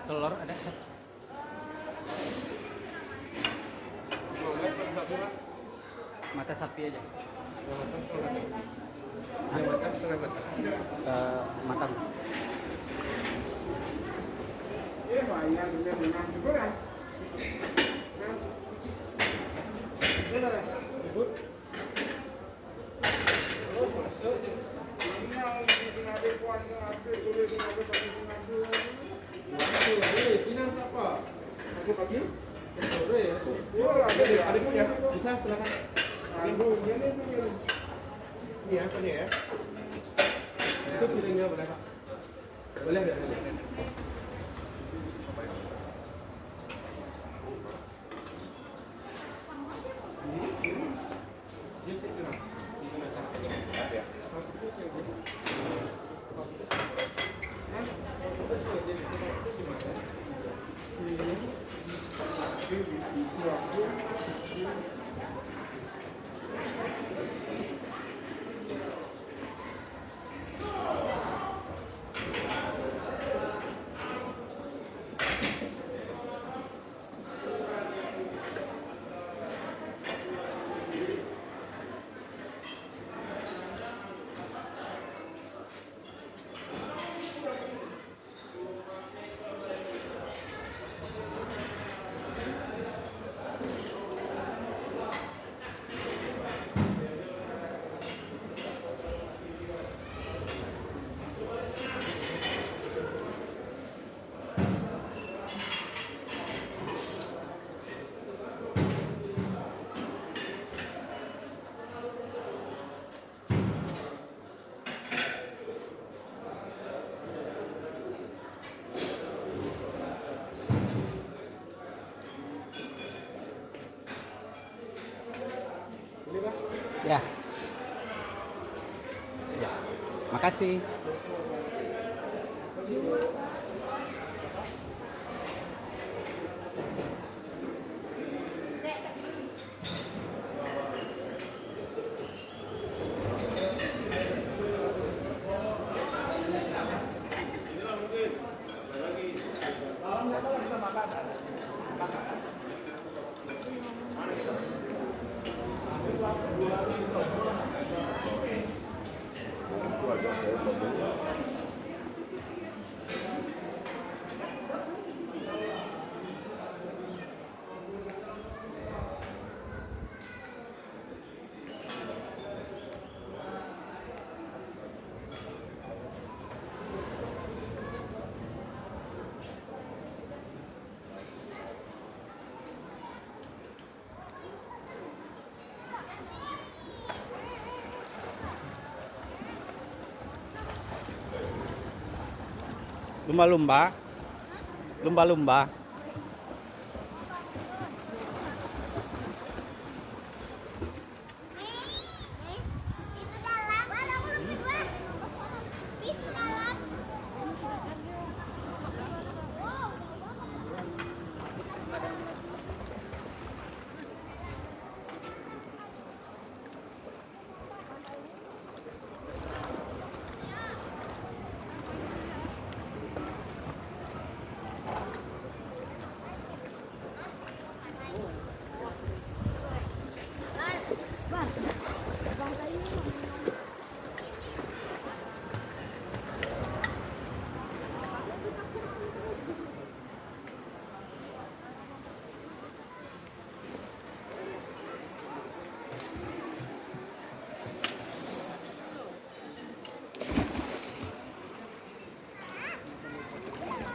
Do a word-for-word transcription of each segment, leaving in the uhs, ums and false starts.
Telur ada? Mata sapi aja. Eh, matang. Bisa, silakan. Ini apa nih ya? Itu piringnya boleh, Pak. Boleh, boleh. Ya. Ya. Makasih. Lumba-lumba. Lumba-lumba.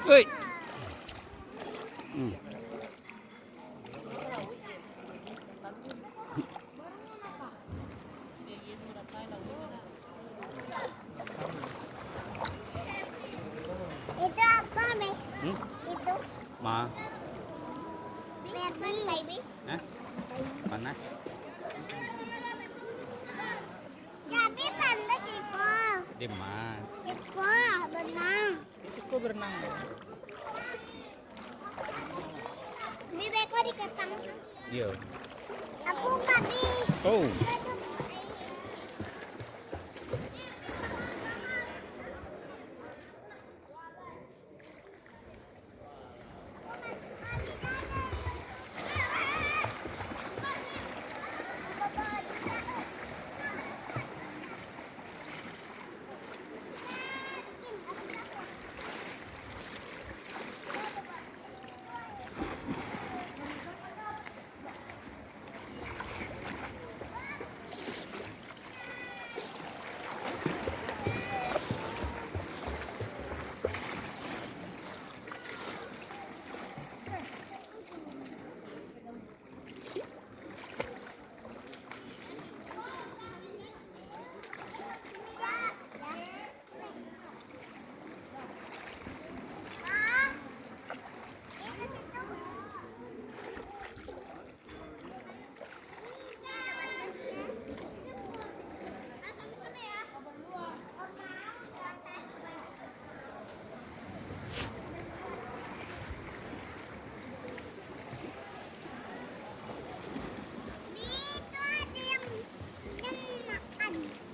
Oi. Hmm. Itu apa, Be? Hmm? Itu. Ma. Be, apa, Be? Hah? Panas. Tapi panas, Iko. Di ma? Iko berenang. Iko berenang. Bi, beko di kepang. Iyo. Aku nggak, Bi. Oh.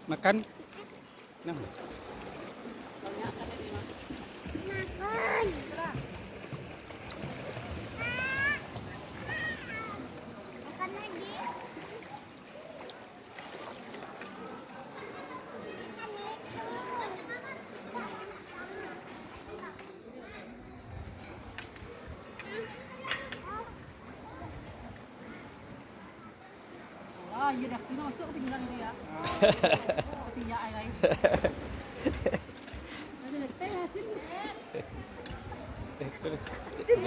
Makan. Nah. Ah, iya dah. Kena masuk ke pinggan dia. Seperti ya, ai, ai. Ada leteh lah, sini. Sini.